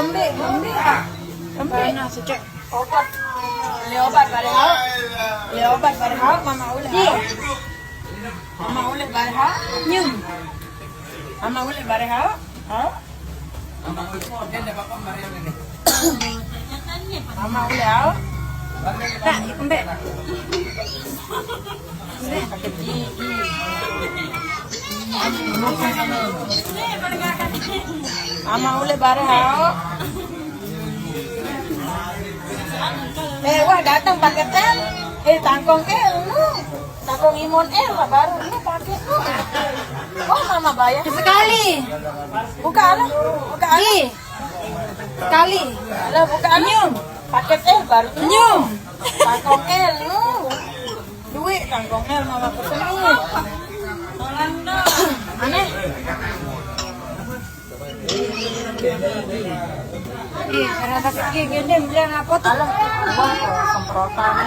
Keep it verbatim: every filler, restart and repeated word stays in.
Ambil, ambil. Ambil. Mana sejak? Obat. Beli obat bare hao. Beli obat bare hao, mama ulek hao. Mama ulek bare hao. Nyum. Mama ulek bare hao. Hao. Mama ulek hao. Tak, ikut mbak. Mama ulek bare hao. Eh, wah, datang paket L. Eh, tangkong L, no. Tangkong imon L lah baru, no, paket, no. Oh, mama bayar. Sekali. Buka, lah. Buka, lah. Ih. Sekali. Lah, buka, lah. Nyum. Paket L baru. Nyum. Tangkong L, no. Duit tangkong L mama pesen, no. Aneh. Ih, karena sakit gini, beli apa tuh? Alah, semprotan.